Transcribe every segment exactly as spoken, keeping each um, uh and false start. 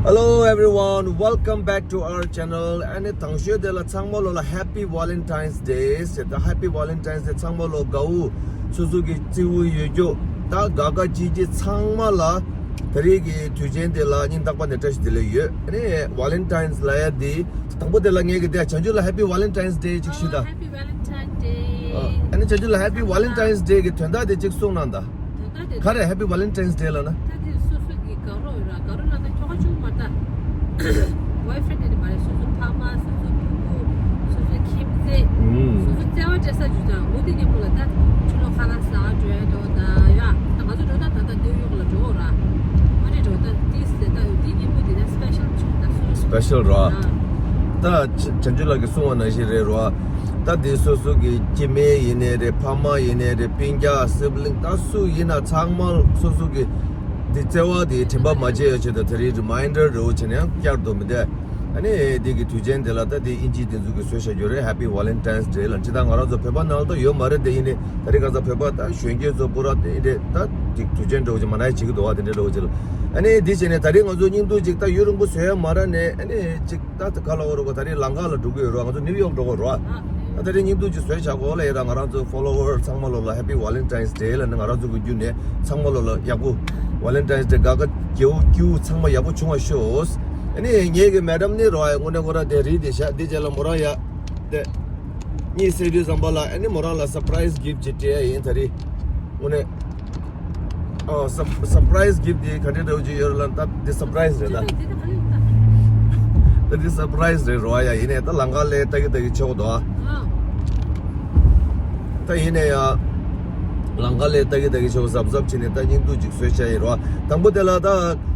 Hello everyone, welcome back to our channel. ཨ་ནི་དང་ཤོས་དེ་ལ་ཚང་མ་ལོ་ལ་Happy Valentine's Day ཟེར། ད་Happy Valentine's Day ཚང་མ་ལོ་དགའ་བོ་སོ་སོ་གི་བརྩེ་བོ་ཡོད་རྒྱུ་ད་དགའ་དགའ་སྐྱིད་སྐྱིད་ཚང་མ་ལ་ད་རེས་ཀྱི་དུས་ཆེན་དེ་ལ་སྙིང་ཐག་པ་ནས་བཀྲ་ཤིས་བདེ་ལེགས་ཡོད། ཨ་ནི་Valentine's ལ་ཡ་དེ་དང་པོ་དེ་ལ་ངས་གི་དེ་བྱང་ཆུབ་ལ་Happy Valentine's Day ཅིག་ཞུ་ད། Happy Valentine's Day. ཨ་ནི་བྱང་ཆུབ་ལ་Happy Valentine's Day གི་དོན་དག་དེ་ཅིག་གསུང་གནང་ད། ག་རེ་Happy Valentine's Day ལབ་ན། ད་དེ་སོ་སོ་གི་དགའ་རོགས་ཡོད་ར། དགའ་རོགས་ལབ་ན་ཁྱོ་ག་ཆུང་མ་ད། Boyfriend དེ་མ་རེད། སོ་སོ་ཕ་མ། སོ་སོ་ཕྲུ་གུ། སོ་སོ་ཁྱིམ་མཚེས། ཨུམ། སོ་སོ་བརྩེ་བ་སྤྲད་ས་ཅིག་ད། འོ་དེ་སྙིང་པོ་ལ་ད་ཕྱི་ལོགས་ཁ་ལག་ཟ་འགྲོ་ཡ་འགྲོ་ད་ཡ། ད་ང་ཚོ་འགྲོ་ད་ད་ད་ནིའུ་ཡོག་ལ་འགྲོ་ར། ཨ་ནི་འགྲོ་ད་དེ་ཟེར་ད་འོ་དེ་སྙིང་པོ་དེ་ད་special ཆུང་ད་སོ་སོ་Special ར། ཨ། ད་བྱང་ཆུབ་ལགས་ཀྱིས་གསུངས་པ་ནང་བཞིན་རེད་ར། ད་དེ་སོ་སོ་གི་སྐྱེ་དམན་ཡིན་ནའི་རེད། ཕ་མ་ཡིན་ནའི་རེད། སྤུན་ཀྱག་sibling ད་སུ་ཡིན་ན་ཚང་མ་སོ་སོ་གི་དེ་བརྩེ་བ་དེ་དྲན་པ་མ་བརྗེད་ཡ་ཆེད་དུ་ད་རེས་reminder རེ་བོ་བྱས་ནས་ཡང་བསྐྱར་དུ་མི་འདས། ཨ་ནི་དེ་གི་དུས་ཆེན་དེ་ལ་ད་དེ་དབྱིན་ཇིའི་དེ་ཚོ་གི་བཟོས་བཞག་རྒྱུ་རེད། Happy Valentine's Day ལ། ཅི་ད་ང་རང་ཚོ་བོད་པ་ནང་ལ་ད་ཡོད་མ་རེད། དེ་ཡིན་ནའི་ད་རེས་ཁ་སང་བོད་པ་ད་གཞོན་སྐྱེས་ཚོ་པུ་ར་དེ་ཡིན་དེ་ད་དེ་དུས་ཆེན་འདྲ་བོ་ཅིག་མ་ན་ཡ་བྱེད་ཀྱི་འདུག་བ། དེ་འདྲ་འདྲ་བོ་ཅིག་ལ། ཨ་ནི་དེ་བྱས་ནས་ད་རེས་ང་ཚོ་སྙིང་སྡུག་ཅིག་ད་ཡུན་རིང་པོ་བཟོས་ཡ་མ་ར་ནས། ཨ་ནི་ཅིག་ད་ག་ལ་འོ་རོ་གོ་ད་རེས་ལང་ཀ་ལ་འགྲོ་གི་ཡོད་རོ། ང་ཚོ་ནིའུ་ཡོག་འགྲོ་གི་རོ། ཨ། ད་ད་རེས་སྙིང་སྡུག་ཅིག་བཟོས་བཞག་གོ་ལ་ཡིན་ར། ང་རང་ཚོ་ཕོ་ལོ་ཝར་ཚང་མ་ལོ་ལ་Happy Valentine's Day ལ་ནི་ང་རང་ཚོ་གི་བརྒྱུད་ནས་ཚང་མ་ལོ་ལ་ཡག་པོ་Valentine's Day དགའ་དགའ་སྐྱིད་པོ་སྐྱིད་པོ་ཚང་མ་ཡག་པོ་བྱུང་བ་ཤོག་ཨ་ནི་ངེད་ཀྱི་མེ་ཌམ་ནི་རོ་ཨ་དངོས་གནས་ཁོ་ར་དེ་རིགས་དེ་བཞག་དེ་རྗེས་ལ་མོ་རང་ཡ་དེ་གཉིད་སད་དུས་ཙམ་པ་ལ་ཨ་ནི་མོ་རང་ལ་surprise gift ཅིག་སྤྲད་ཡ་ཡིན། ད་རེས་དངོས་གནས། ཨོ། སར་སར་པ་རའི་ཛི་གིཕ་ཊི་དེ་ག་འདྲ་འདྲ་བོ་ཅིག་ཡོད་རེད་ལབ་ན། ད་དེ་སར་པ་རའི་ཛི་རེད་ད། ད་དེ་སར་པ་རའི་ཛི་རེད་རོ་ཨ་ཡ། ཡིན་ནའི་ད་ལང་ཀ་ལ་ལྟ་གི་ལྟ་གི་ཆོག་འདུག་ཨ། ད་ཡིན་ནའི་ཡ། ལང་ཀ་ལ་ལྟ་གི་ལྟ་གི་ཆོག་གཟབ་གཟབ་བྱས་ནས་ད་སྙིང་སྡུག་ཅིག་བཟོས་བྱས་ཡིན་རོ་ཨ། དང་པོ་དེ་ལ་ད་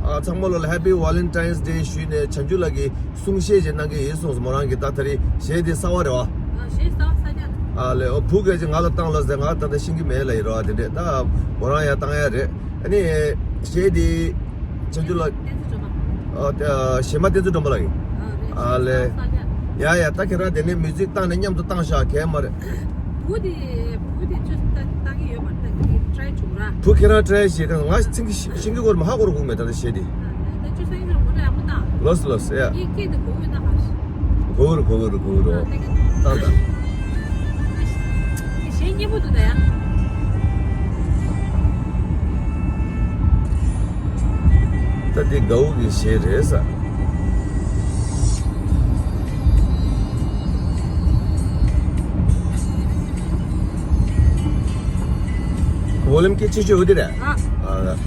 ཨ་ཚང་མ་ལོ་ལ་Happy Valentine's Day ཞུས་ནས་བྱང་ཆུབ་ལགས་ཀྱིས་གསུང་བཤད་ཅིག་གནང་གི་ཡིན་གསུངས་སོང་། མོ་རང་གིས་ད་ད་རེས་གཞས་དེ་གསར་པ་རེད་བ། ཨ། གཞས་གསར་པ་གསར་རྐྱང་རེད། ཨ་ལས། ཨོ། བུ་གལ་ཆེ་ང་ལ་བཏང་ལ་ཟེར། ང་ད་ལྟ་ཤེས་ཀྱི་མེད་ལ་ཡིན་རོ་ཨ། དེ་འདྲས་ད་མོ་རང་ཡ་བཏང་ཡ་རེད། ཨ་ནི་གཞས་དེ་བྱང་ཆུབ་ལགས། བསྟན་འཛིན་སྒྲོལ་མ། ཨ། ད་གཞས་མ་བསྟན་འཛིན་སྒྲོལ་མ་ལགས་ཡིན། ཨ་རེད། ཨ་ལས། གཞས་གསར་རྐྱང་། ཡ་ཡ། ད་ཁྱེད་རང་དེ་ནས་མིའུ་ཛིག་བཏང་ནས་མཉམ་དུ་བཏང་ཤག་གལ་མ་རེད། བུ་དེ་བུ་དེ་ཚོས་ལྟ་ལྟ་གི་ཡོད་མ་རེད། ད་ཁྱེད་ཀྱིས་ཊི་རའེ་བྱུང་ར། བུ་ཁྱེད་རང་ཊི་རའེ་བྱེད་ག་ང་ཚིག་གི་ཤི་ཤིང་གི་སྐོར་མ་ཧ་གོ་ར་གོ་མེད། ད་ལྟ་གཞས་དེ། ད་ཆུ་སྲིན་གྱི་མགོ་ལ་ཡག་པོ་བཏང་། ལོས་ལོས་ཡ། ཡིག་སྐད་དེ་གོ་གི་ད་ཧ། གོ་རུ་གོ་རུ་གོ་རུ། ད་ད། གཞས་སྙན་པོ་འདུག་ད་ཡ། ད་འདི་དགའ་བོ་གི་གཞས་རེད་ས། ཝོ་ལུམ་སྐད་ཆེ་ཆེ་འོ་དེ་རེད། ཨ། ཨ།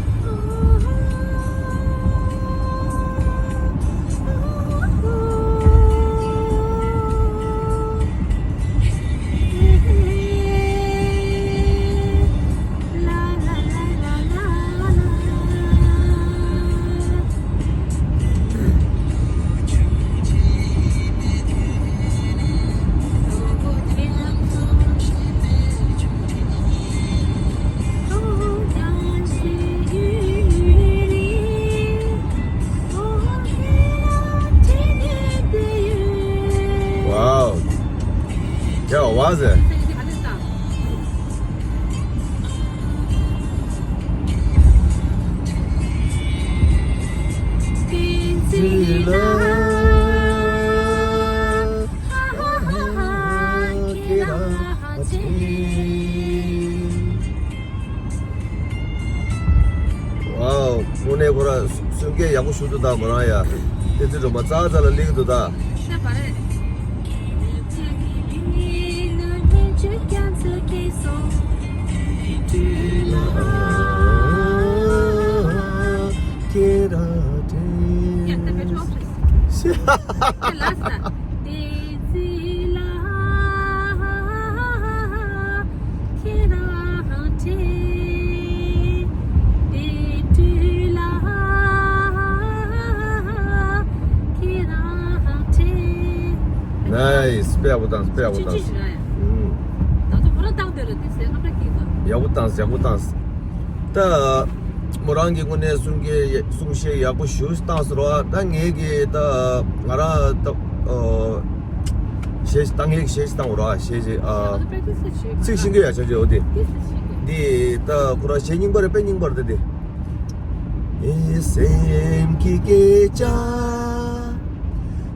Wow. ཡ་ཝ་ཟེར། ཝའོ། དངོས་གནས་ཁོ་ར་གསུང་སྐད་ཡག་པོ་ཞུ་འདུག་ད། མོ་རང་ཡ། བསྟན་འཛིན་སྒྲོལ་མ་ཙག་ཙག་ལ་སླེབས་འདུག་ད། ད་བ་རེད། ནའིས། དཔེ་ཡག་པོ་བཏང་། དཔེ་ཡག་པོ་བཏང་། ཅི་ཅི་ཞིག་ར་ཡ། ཨུམ། ད་ཚོ་ཁོ་རང་བཏང་དེ་ར་དེ་ཟེར་ཁ་པ་ཀི་དང་། ཡག་པོ་བཏང་། ཡག་པོ་བཏང་། ད་མོ་རང་གི་དངོས་གནས་གསུང་སྐད་གསུང་བཤད་ཡག་པོ་ཞུ་བཏང་ཟེར་བ། ད་ངས་ཀྱི་ད་ང་རང་ད་ཨོ་གཞས་ད་ངས་གཞས་བཏང་བ་ར། གཞས་ཨ་ཚིག་ཤིང་གི་ཡ་ཆ་ཆེ་འོ་དེ། འདི་ད་ཁོ་རང་གཞས་རྙིང་པ་རེད། དཔེ་རྙིང་པ་རེད་ད་འདི། ངའི་སེམས་ཀྱི་སྐད་ཆ་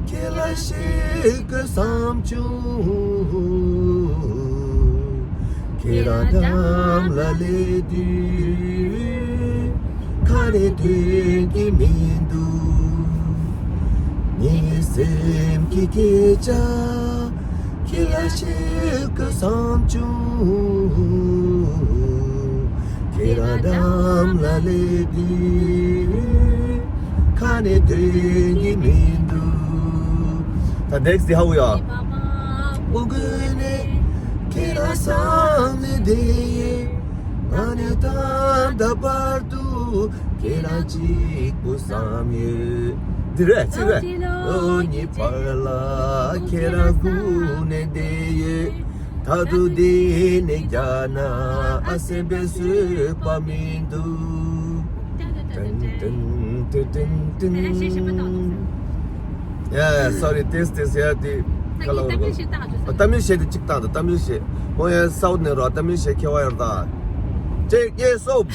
ཁྱེད་ལ་བཤད་དགོས་བསམ་བྱུང་། ཁྱེད་རང་འགྲམ་ལ་སླེབས་དུས་ཁ་ནས་ཐོན་གྱི་མི་འདུག་ངའི་སེམས་ཀྱི་སྐད་ཆ་ཁྱེད་ལ་བཤད་དགོས་བསམ་བྱུང་། ཁྱེད་རང་འགྲམ་ལ་སླེབས་དུས་ཁ་ནས་ཐོན་གྱི་མི་འདུག་ད་next day how we are། དབུ་མགོ་ནས་ཁྱེད་རང་བསམ་ནས་བསྡད་ཡོད། ང་ནི་ད་ལྟ་བར་དུ་ཁྱེད་རང་གཅིག་པུ་བསམ་ཡོད། འདི་རེད་ཚིག་རེད། ལོ་གཉིས་བར་ལ་ཁྱེད་རང་སྒུག་ནས་བསྡད་ཡོད། ད་དུང་འདི་ནས་རྒྱག་ན་ཨ་སེམས་པས་བཟོད་པ་མི་འདུག་ཏན་ཏན་ཏན་ཏན་ཏན་ཏན། Yeah, sorry, this, this, yeah, the color. ཏམ་མིལ་གཞས་བཏང་ཨ། ཏམ་མིལ་གཞས་དེ་གཅིག་བཏང་དང་། ཏམ་མིལ་གཞས། ཁོང་ཡང་སའུཐ་ནས་རོ། ཏམ་མིལ་གཞས་མཁས་པ་ཡོད་རེད་ད། གཅིག་གཉིས་གསུམ།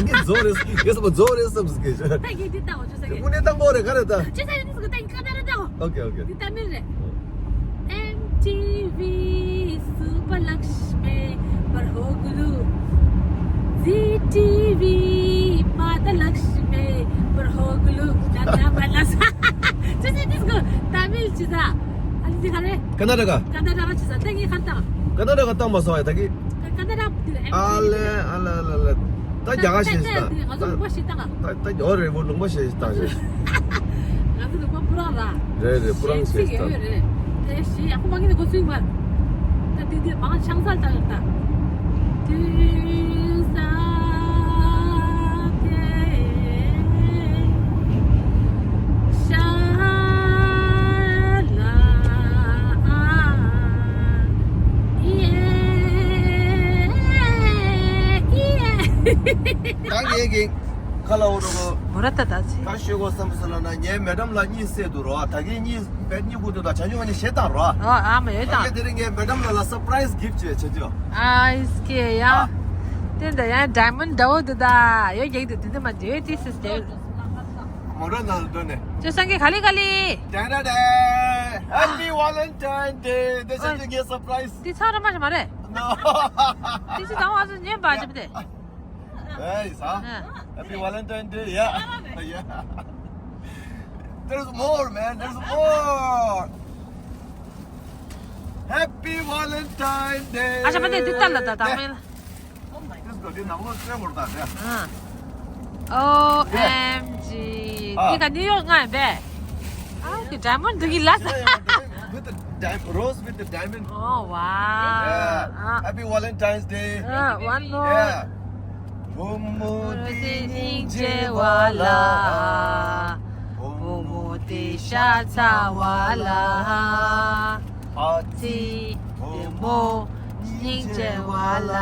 ངས་རྫོགས་རེད། ངས་བསམ་པ་རྫོགས་རེད་བསམ་ཟིག་གི། ད་ངས་འདི་ལྟ་བ་ཅོ་ས་གི། དངོས་གནས་བཏང་པོ་རེད་ག་རེ་ད། ཅོ་ས་ཡོད་ནི་ཟིག་གི་ད་ངས་ཁ་ད་རེ་ད། Okay, okay. འདི་ལྟ་མིན་རེད། M T V Subbulakshmi Barhoglu, Z T V Madhalakshmi Barhoglu. ད་ད་མ་ལ་ས། ཅོ་ས་ཡོད་ནི་ཟིག་གི་ད་མིན་ཅི་ད། ཨ་ནི་འདི་ག་རེ། ཀར་ན་ཊ་ཀ། ཀར་ན་ཊ་ཀ་ཅི་ས་ད་ངས་ཁ་ད། ཀར་ན་ཊ་ཀ་བཏང་མ་སོང་ཡ་ད་གི། ཀར་ན་ཊ་ཀ་འདི་ཨ་ལེ་ཨ་ལེ་ཨ་ལེ་ཨ་ལེ། ད་རྒྱ་གར་ཞིག་ད་ད་ད་ང་ཚོ་ལུང་པ་ཞིག་ད་ང་། ད་ད་འོ་རེད་བོ། ལུང་པ་ཞིག་ད་ཞིག་ང་ཚོ་ལུང་པ་སྤུ་རང་ར། རེད་རེད། སྤུ་རང་ཞིག་ད་ཡོད་རེད། དེ་ཞིག་ཡག་པོ་མ་གི་ནི་གོ་ཚུལ་མ། ད་དེ་དེ་མང་ཆང་ས་ད་ཡོད་ད། དུས་ས་དེ་ཤ་ལ་ཨ་ཡེ་ཡེ། ད་ངས་གི་ཁ་ལ་འོ་རོ་གོ། མོ་ར་ཏ་ད་ཚེ། ད་ཤོད་གོ་བསམ་སོང་ལ་ན་ངའི་མེ་ཌམ་ལ་གཉིས་བསད་འདུག་རོ། ད་གིན་གཉིས་བེད་གཉིས་ཁུར་འདུག་ད་ཆ་ཉུང་ང་གཉིས་བཞེས་བཏང་རོ། ཨོ་ཨ་མ་ཡོད་ད། ད་གིན་དེ་རིང་ངའི་མེ་ཌམ་ལ་ལ་སར་པ་རའི་སི་གིཕ་ཊི་བྱས་བྱས་ཅོ། ཨ་ཨིས་ཀེ་ཡ། ཨ། དེ་འདྲ་ཡང་ཌའི་མོན་ཌི་འདྲ་བོ་འདུག་ད། ཡོད་རྒྱག་འདུག་དེ་འདྲ་མ་འདྲེ་དེ་སིས་ཏེ། མོ་ར་ན་འདོན་ནས། ཅོ་སང་གི་ག་ལེ་ག་ལེ། ཌ་ཌ་ཌ། Happy Valentine Day. དེ་ཤེས་ཀྱི་ངའི་སར་པ་རའི་སི། དེ་ཚ་ར་མ་ཤ་མ་རེད། No. དེ་ཤི་དང་བ་སུ་ཉན་པ་ཅི་བདེ། Hey, sir. Happy Valentine Day. Yeah. Yeah. There's more, man. There's more. Happy Valentine Day. ཨ་ཤ་པ་དེ་འདི་ལྟར་ལ་ད་དང་མེད་ལ། This is the number seven, sir. Yeah. O M G. དེ་ག་ནི་ཡོད་ང་བས། ཨ་ཀི་ཌའི་མོན་ཌི་གི་ལ་ས། With the di- rose with the diamond. Oh, wow. Yeah. Happy Valentine's Day. Uh, one more. Yeah. བུ་མོ་དེ་སྙིང་རྗེ་བ་ལ། བུ་མོ་དེ་ཤ་ཚ་བ་ལ། ཨ་ཙི་བུ་མོ་སྙིང་རྗེ་བ་ལ།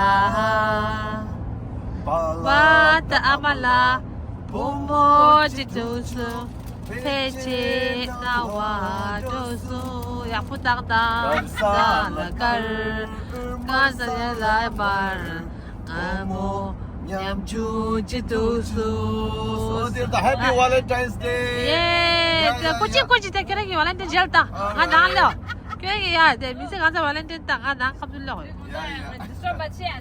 པ་ལ་ད་ཨ་མ་ལ། བུ་མོ་ཅི་ཐུག་སོང་། ཕལ་ཆེར་རྣ་བ་འགྲོ་སོང་། ཡག་པོ་བཏང་དང་། ས་ལ་དཀར་དཀར་ས་ཡ་ལ་འབར། སྔ་མོ་ ཉམ་ཆུང་ཅི་ཐུག་སོ། So, dear, the happy Valentine's Day. ཡེ། ཡ་ཡ་ཀོ་ཅི་ཡ། ཀོ་ཅི་དེ་ཁྱེད་རང་གི་ཝ་ལན་ཊིན་མཇལ་དང་། ང་དང་ལོ། ཁྱོད་ཀྱི་ཡ་དེ་མི་ཚེ་གང་ཚ་ཝ་ལན་ཊིན་དང་ང་དང་ཁ་བསྡུར་ལོག་ཡོད། ཡ་ཡ།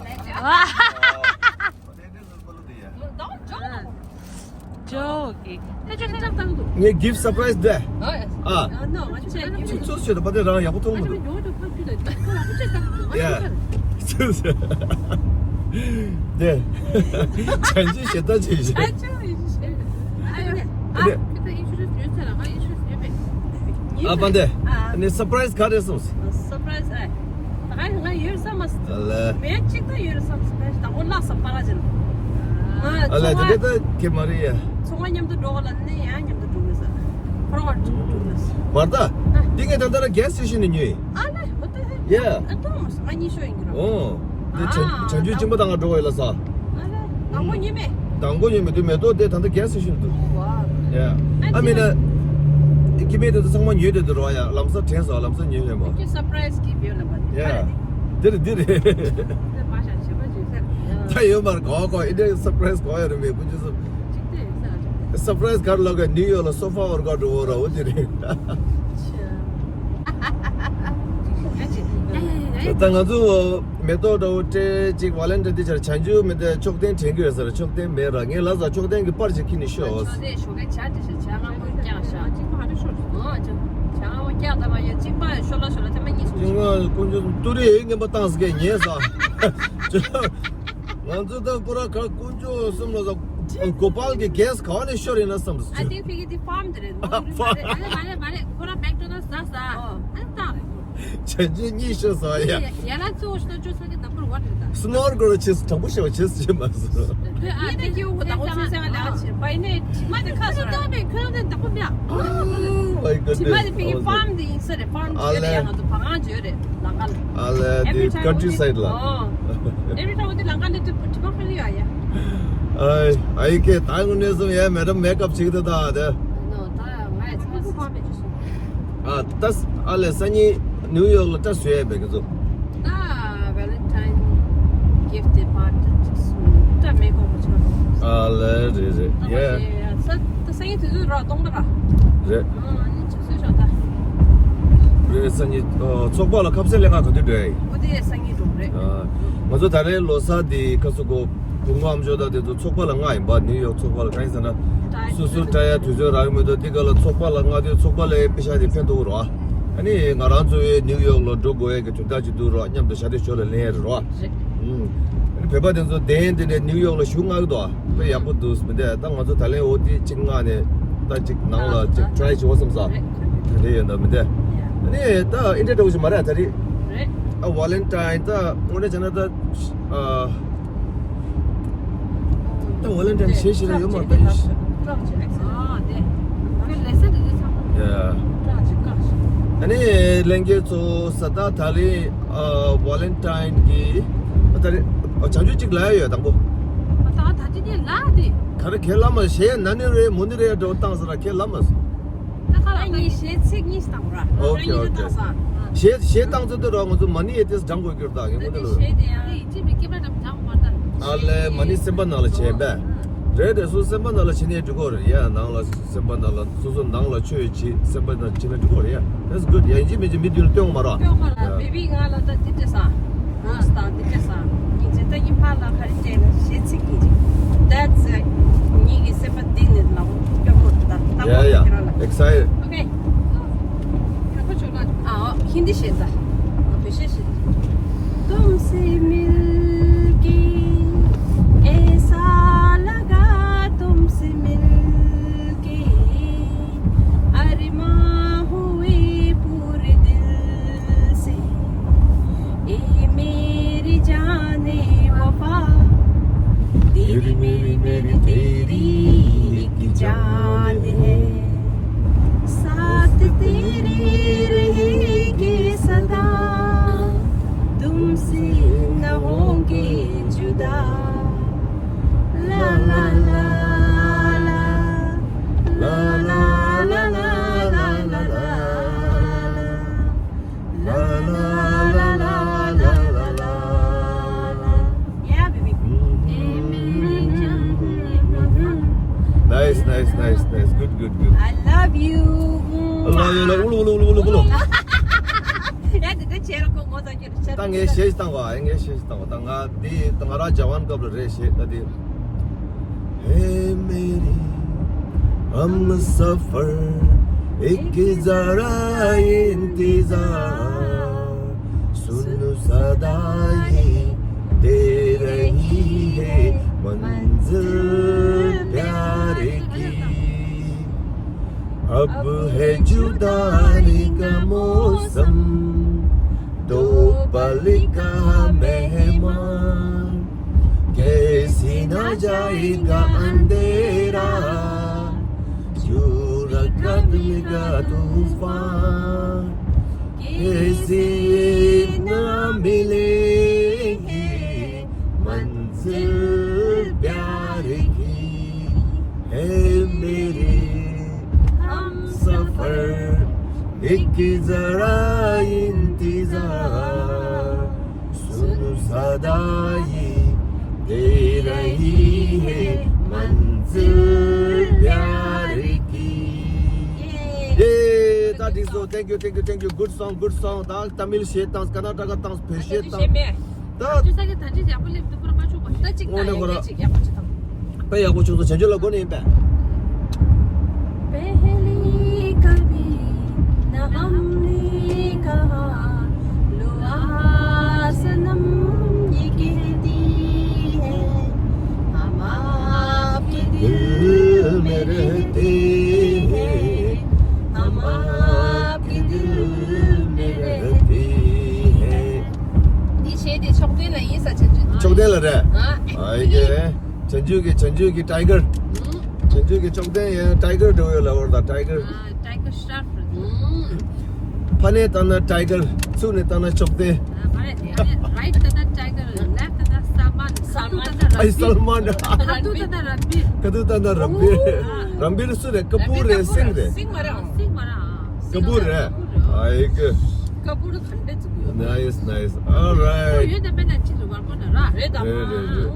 ཇོ་གི། ད་ཁྱོད་ཁྱེད་རང་བཏང་འདུག་ངས་gift surprise དེ། ཨ། ཨ་ནོ་ང་ཚོས་ཚུ་ཚུ་ཞོད་པ་དེ་རང་ཡག་པོ་མཐོང་མི་འདུག་ཡ། དེ། བྱང་ཆུབ་ཞེ་ད་ཅི་ཞེ། ཨ་པ་འདི། ཨ་ནི་surprise ག་རེ་སོང་། surprise ཨ། ད་ང་ཡོད་བསམ་མ་སོང་། ཨ་ལེ། མེད་ཅིག་ད་ཡོད་བསམ་སོང་། ད་འོ་ལགས་སོ་པ་ར་ཅན། ཨ་ལེ། དེ་འདྲ་ད་ཁྱེད་མ་རེད་ཡ། ཚོང་བ་མཉམ་དུ་འགྲོ་ག་ལ་ནི་ཡང་མཉམ་དུ་འགྲོ་གི་ས། ཁོ་རང་བར་འགྲོ་གི་ས། བར་ད། འདི་ངས་ད་ལྟ་ར་gas station ནས་ཉོས། ཨ་ལེ། འོ་ད་ཧེ། ཡ། ཨ་ཏོ་མ་སོང་། ང་གཉིས་ཤོ་ཡིན་གི་རོ། ཨོ། འདི་བྱང་ཨ་བྱང་ཆུབ་ཅིང་པ་དང་ང་འགྲོ་བ་ཡིན་ལ་ས། དང་པོ་ཉོས་མེད། དང་པོ་ཉོས་མེད་དུས་མེ་ཏོག་དེ་ད་ལྟ་gas station དུ། ཝ། ཡ། ཨ་མིན་ན། ཁྱི་མེད་དེ་ཚོ་ཚང་མ་ཉོས་དེ་དུ་རོ་ཡ། ལམ་སང་དྲན་སོང་། ལམ་སང་ཉོས་ཡོད་མོ། ཁྱི་surprise gift ཡོད་ལ་པ། ཡ། འདིར་འདིར། ད་ཡོད་མར་གོ་གོ་ཨི་འདྲའི་surprise གོ་ཡ་རུ་མེད་ཀུན་ཅི་སོ། surprise གར་ལོག་ག་ནིའུ་ཡོག་ལ་སོ་ཕ་བར་ག་འགྲོ་བོ་ར་བོ་དེ་རེད། ད་ང་ཚོ་མེ་ཏོག་འདྲ་བོ་སྤྲད་ཅིག་ཝ་ལན་ཊིན་དེ་ཆར་བྱང་ཆུབ་མི་དེ་མཆོག་ལྡན་དྲན་གྱི་ཡོད་ཟེར། མཆོག་ལྡན་མེད་ར། ངས་ལ་ཟ་མཆོག་ལྡན་གྱི་པར་ཅིག་ཁྱེར་ནས་ཤོག་ཨོ། མཆོག་ལྡན་ཞོགས་ཀས་ཇ་འདྲ་ཞིག་ཇ་མངར་མོ་བཀྱག་ཤག་ཅིག་མ་རེ་ཤོར་སོང་། ཨོ་ཅོ། ཇ་མངར་མོ་བཀྱག་ད་མ་ཡ་གཅིག་པ་ཤོར་ལ་ཤོར་ལ་ཐེངས་མ་གཉིས་སོང་། ཅིག་མ་ཀུན་སྤྱོད་ཏུ་རེ་ངན་པ་བཏང་ཟེར་མཁན་ཉན་ས། ང་ཚོ་ད་པུ་ར་ག་ཀུན་སྤྱོད་གསུམ་ལ་ས་གོ་པལ་གྱི་gas ག་བ་ནས་ཤོར་ཡིན་ན་བསམ་སོང་། I think ཕ་གི་དེ་ཕམ་དེ་རེད། ཕམ། མ་རེད་མ་རེད་མ་རེད། ཁོ་རང་མེག་ཌོ་ནལ་ཟ་ས། ཨོ། ཨ་ནི་བཏང་རེད། བྱས་རྗེས་གཉིས་ཤོར་སོང་ཡ། ཡ་ལ་གཙོ་བོ་ཤོད་ཅོ་ས་གི་number one རེད་ད། སི་ནོར་གལ་བྱས་དྲང་པོ་བཤད་པ་བྱས་ཟེར་མ་སོང་། ཨ་ནི་ད་ཀྱི་འོ་ད་འོ་ཚོ་སེང་ལ་ཆེ་བའི་ནས་དྲི་མ་དེ་ཁ་སོ་ད་མེད་ཁོ་རང་དེ་བདག་པོ་མེད། Oh my goodness། དྲི་མ་དེ་ཕ་གི་ཕམ་དེ་ཡིན་ས་རེད། ཕམ་བྱས་རེད་ཡ། ང་ཚོ་བ་ངང་བྱས་རེད་ལམ་ཁ་ལ། ཨ་ལེ། དེ་country side ལ། Every time འོ་དེ་ལམ་ཁ་ལ་དྲི་མ་ཕ་གི་ཡ་ཡ། ཨ་ཨི་ཀེ་ད་དངོས་གནས་སོང་ཡ། མེ་ཌམ་མེག་ཨབ་བྱེད་ཀྱི་འདུག་ད་དེ། ཨ་ད་ཨ་ལེ་སང་ཉིན་ནིའུ་ཡོག་ལ་ད་བཟོས་ཡ་བས་ཀྱི་ཚོ། ད་Valentine gift དེ་པར་ཏི་ཅིག་ད་མེ་ཀོ་མ་ཆོག་ཨ་ལེ་རེད་རེད་ཡ། ད་སང་ཉིན་དུས་ཚོད་ར་སྟོང་པ་ར། རེད། ཨ་ནི་ཅིག་བཟོས་ཤོག་ད། རེད། སང་ཉིན་ཚོགས་པ་ལ་ཁ་ཟས་ལེན་ག་ག་དུས་འགྲོ་ཡ་ཡིན། འོ་དེ་སང་ཉིན་འགྲོ་རེད། ང་ཚོ་ད་རེས་ལོ་གསར་དེ་ཁ་སུ་གོ་བུ་མོ་ཨ་མཆོག་དང་དེ་ཚོ་ཚོགས་པ་ལ་མངགས་ཡིན་པ། ནིའུ་ཡོག་ཚོགས་པ་ལ། གང་ཡིན་ཟེར་ན། སོ་སོ་འགྲོ་ཡ་དུས་ཚོད་རག་གི་མི་འདུག་དེ་ག་ལ་ཚོགས་པ་ལ་མངགས་དུས་ཚོགས་པ་ལ་པེ་ཤ་དེ་ཕན་ཐོགས་རོ། ཨ་ནི་ང་རང་ཚོ་བའི་ནིའུ་ཡོག་ལ་འགྲོ་དགོས་ཡ་གི་དོན་དག་ཅིག་འདུག་རོ། མཉམ་དུ་ཞབས་བརྟན་ཞུ་ལ་ལེན་ཡ་རེད་རོ། རེད། ཨུམ། བོད་པ་དེ་ཚོ་གདན་དེ་ནས་ནིའུ་ཡོག་ལ་ཞུ་མངགས་གི་འདུག་དཔེ་ཡག་པོ་འདུག་མི་འདུག་ད་ང་ཚོ་ད་ལན་འོ་དེ་གཅིག་མངགས་ནས་ད་གཅིག་ནང་ལ་གཅིག་ཊི་རའེ་བྱེད་འོ་བསམ་ས། རེད། དེ་འདྲ་ཡོད་འདུག་མི་འདུག་ཨ་ནི་ད་ཨིན་ཌི་ཡ་འདྲ་བོ་ཞིག་མ་རེད་ད་རེད། རེད། ཨ་ཝ་ལེན་ཊིན་ད་དངོས་གནས་བྱས་ན་ད། ཨ། ད་ཝ་ལེན་ཊིན་ཞེ་ཞེ་ལ་ཡོད་མ་རེད་ད་ཡིན་ཞེ། ཨ་དེ། ཁོའི་ལེ་སན་དེ་ཚོ་ཚང་མ། ཡ། ཨ་ནི་ལྷན་རྒྱས་ཚོ་ས་ད་ད་ལི་ཨ་ཝ་ལེན་ཊིན་གི་ད་རེ་བྱང་ཆུབ་གཅིག་ལ་ཡོད་དང་པོ། ད་ད་ཅི་ནས་ལ་དེ། ག་རེ་ཁས་ལ་མ་ཞེ་ན་ནི་རེད་མོ་ནི་རེད་འགྲོ་བཏང་ས་ར་ཁས་ལ་མ་སོང་། ད་ཁ་ལ་ད་ངས་གཞས་ཚིག་གཉིས་བཏང་ར། ཨོ་ཁེ་ཨོ་ཁེ། གཞས་བཏང་ཚོད་དུ་ར་ང་ཚོ་མ་ནི་ཡེ་ཏེས་སྦྱང་དགོས་ཀྱི་རེད་ད་ངས་ངོ་དེ་ལོ། གཞས་དེ་ཡང་ཡིན་གཅིག་མིན་སྐེད་པ་འགྲམ་སྦྱང་དགོས་པ་ད། ཨ་ལེ་མ་ནི་སེམས་པ་ནང་ལ་བྱས་པས། རེད་རེད་སོ་སེམས་པ་ནང་ལ་བྱས་ནས་འགྲིག་གོ་རེད་ཡ། ནང་ལ་སེམས་པ་ནང་ལ་སོ་སོ་ནང་ལ་ཆོས་བྱེད་སེམས་པ་ནང་བྱས་ན་འགྲིག་གོ་རེད་ཡ། That's good ཡ། ཡིན་གཅིག་མིན་གཅིག་མི་མདུན་ལ་སྟོན་དགོས་མ་རེད། སྟོན་དགོས་ར། ཡ། བེ་བི་ང་ལ་ད་དེ་སྤྲད་ས། ཨ་སྟག་འདི་སྐད་ས། ཉིན་བྱེད་ད་ཡིན་ཕ་ལ་ག་རེ་སྤྲད་ན་གཞས་ཚིག་གཉིས་ཅིག That's it. ངེད་ཀྱི་སེམས་པ་གཏིང་ནས་ལ་མོ་སྐྱོ་མོ་ད་ལྟ་མོ་Yeah, yeah. ཁྱེད་རང་ལ། Excited. Okay. ཡག་པོ་བྱུང་ན། ཨ་ཧིན་དི་བཤད་ད། བོད་གཞས་བཤད་ད། तुमसे मिलके ऐसा लगा तुमसे मिलके अरमां हुए पूरे दिल से, ए मेरी जाने वफा, तेरी मेरी मेरी तेरी एक जान है, साथ तेरे रहेगी सदा, तुमसे न होंगे जुदा। ला ला ला ला। Yeah, baby. Good, good, good. I love you. I love you. ལ་ཨུ་ལུ་ཨུ་ལུ་ཨུ་ལུ་ཨུ་ལུ། ཡ་དེ་འདྲ་བྱས་རོགས་གོ། ངོ་ཚ་ཁྱོད་ཤར། ད་ངས་གཞས་ཤིག་བཏང་བ། ངས་གཞས་ཤིག་བཏང་བ། ད་ང་འདི་ད་ང་རང་ཇ་ཝན་སྐབས་ལ་རེད། གཞས་ད་འདི། اے میری ہمسفر، ایک ذرا انتظار، سن صدا یہ دے رہی ہے منزل پیار کی۔ اب ہے جدائی کا موسم، دو پل کا مہمان، کیسے نہ جائے گا اندھیرا، یوں رقم کا طوفان، کیسے نہ ملے گی منزل پیار کی۔ اے میرے ہمسفر، ایک ذرا انتظار، سن صدا یہ دے رہی ہے منزل پیار کی۔ Yay! That is so. Thank you, thank you, thank you. Good song, good song. ད་ཏ་མིལ་གཞས་བཏང་། ཀར་ན་ཊ་ཀ་བཏང་། བོད་གཞས་བཏང་། ད་ཅི་ས་གི་ད་ཅི་ཡག་པོ་སླེབས་འདུག་ཁོ་རང་མ་ཆོག་པ། ད་ཅིག་དངོས་གནས་ཁོ་རང་ཅིག་ཡག་པོ་ཅིག་བཏང་། དཔེ་ཡག་པོ་བྱུང་སོང་། བྱང་ཆུབ་ལགས་དགོངས་ནས་ཡིན་པས། पहली कभी न हमने कहा, लो आ सनम ये कहती है, हम आपके दिल में रहते हैं, हम आपके दिल में रहते हैं། འདི་གཞས་དེ་ཕྱོགས་སྟོན་ལ་ཡིན་ས། བྱང་ཆུབ། ཕྱོགས་སྟོན་ལ་རེད། ཨ། ཨ་ཡེ། བྱང་ཆུབ་ཀྱི། བྱང་ཆུབ་ཀྱི་ཊའི་གར། བྱང་ཆུབ་ཀྱི་ཕྱོགས་སྟོན་ཡང་ཊའི་གར་འདྲ་བོ་ཡོད་ལབ་པ་རེད། ད་ཊའི་གར། ཨ། ཊའི་གར་ཤྲོཕ་རེད། ཕར་ནས་བལྟས་ན་ཊའི་གར། ཚུར་ནས་བལྟས་ན་ཕྱོགས་སྟོན། ཨ། མ་རེད་དེ། ཨ་ནི་རའིཊ་བལྟས་ན་ཊའི་གར། ལེཕཊ་བལྟས་ན་ས་མན། ས་མན། ཨ་ཡེ། ས་མན། ཁ་ཐུག་བལྟས་ན་རན་བིར། ཁ་ཐུག་བལྟས་ན་རན་བིར། ཨོ། རན་བིར་སུ་རེད། ཀ་པུར་རེད། སིང་རེད། སིང་མ་རེད། ཨ། སིང་མ་རེད། ཨ། ཀ་པུར་རེད། ཨ་ཡེ། ཀ་པུར་ག་འདྲ་བཙུགས་ཡོད། Nice, nice. All right. ཡོད་དམ་པས་ན་ཅི་རེད། བར་པོ་ན་ར་རེད་དམ། རེད་རེད་རེད།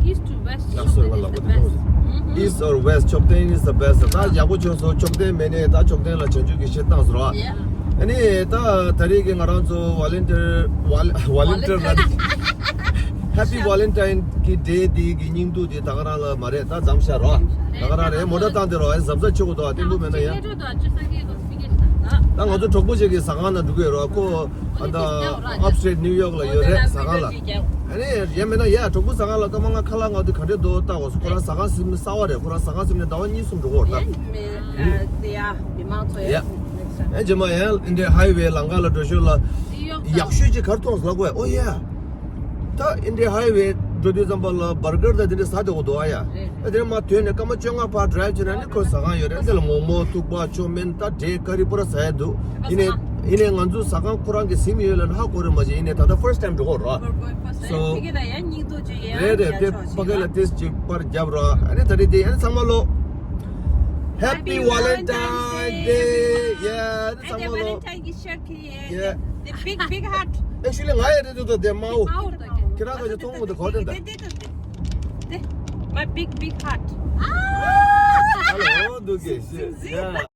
East to West ལགས་སོ། ལགས་སོ། ཕྱོགས་སྟོན་is the best. East or West ཕྱོགས་སྟོན is the best. ད་ཡག་པོ་བྱུང་སོང་། ཕྱོགས་སྟོན་མེད་ནས་ད་ཕྱོགས་སྟོན་ལ་བྱང་ཆུབ་ཀྱི་གཞས་བཏང་སོང་ར། Yeah. ཨ་ནི་ད་ད་རེས་ཀྱི་ང་རང་ཚོ་ཝོ་ལན་ཊིར། ཝོ་ལན་ཊིར་ལ། Happy Valentine གི་ཌེ་འདི་གི་སྙིང་སྡུག་འདི་ད་ག་རང་ལ་མ་རེད། ད་མཚམས་བཞག་རོགས། ད་ག་རང་རེད། མོ་ཊ་བཏང་སྟེ་རོགས། ཨེ། གཟབ་གཟབ་བྱེད་དགོས་འདུག་ཨ། བརྟན་པོ་མེད་ན་ཡ། ད་ང་ཚོ་གྲོགས་པོ་ཞིག་གི་ཟ་ཁང་ནང་འགྲོ་གི་ཡོད་རོགས། ཁོ་ཨ་ད་Upstate New York ལ་ཡོད་རེད། ཟ་ཁང་ལ། ཨ་ནི་ཡ་མེད་ན་ཡ། གྲོགས་པོ་ཟ་ཁང་ལ་སྐར་མ་ལྔ་ཁ་ལག་མངགས་དུས་ག་འདྲས་འདུག་ལྟ་དགོས་སོ། ཁོ་རང་ཟ་ཁང་ཟིན་ནི་གསར་པ་རེད། ཁོ་རང་ཟ་ཁང་ཟིན་ནས་ཟླ་བ་གཉིས་གསུམ་འགྲོ་གི་ཡོད་རེད་ད། ཡ། ཨེ། རྗེས་མ་ཡ་ཨིན་ཌི་ཡན་ཧའི་ཝེ་ལམ་ཁ་ལ་འགྲོ་ཞོར་ལ་ཡག་ཤོས་ཅིག་ག་རེ་མཐོང་སོང་ལབ་དགོས། ཨོ་ཡ། ད་ཨིན་ཌི་ཡན་ཧའི་ཝེ་འགྲོ་དུས་ཙམ་པ་ལ་བར་གར་དང་དེ་འདྲ་ཟ་བདེ་པོ་འདུག་ཨ་ཡ། རེད། ཨ་དེ་ནས་མར་ཐོན་ནས་སྐར་མ་བཅོ་ལྔ་ཕར་ཌི་རའིབ་བྱས་ན་ནི་ཁོའི་ཟ་ཁང་ཡོད་རེད། དེ་ལ་མོག་མོག་ཐུག་པ་ཅོ་མིན་ད་འབྲས་ཀ་རི་པུ་ར་ཟ་ཡ་འདུག་ཡིན་ནའི་ཡིན་ནའི་ང་ཚོའི་ཟ་ཁང་ཁོ་རང་གི་ཟིན་ཡོད་ལབ་ན་ཧ་གོ་རེད་མ་གཞི། ཡིན་ནའི་ད་ལྟ་first time འགྲོ་གི་རེད། So རེད་རེད། དེ་ཕ་གི་ལ་ཏོག་ཙམ་ཅིག་པར་རྒྱབ་རོགས། ཨ་ནི་ད་རེས་དེ་ཨ་ནི་ཚང་མ་ལོ། Happy Valentine's Day. Yeah ཨ་ནི་ཚང་མ་ལོ། Yeah. The big, big heart. Actually ང་ཡི་རེད་འདུག་ད་དེ་མའོ། ཁྱེད་རང་ཚོ་ཅིག་མཐོང་མི་འདུག་གོ་དེ་འདྲ། My big, big heart. ཨ་ལོ་འདུག་གེ་ཤེས། Yeah.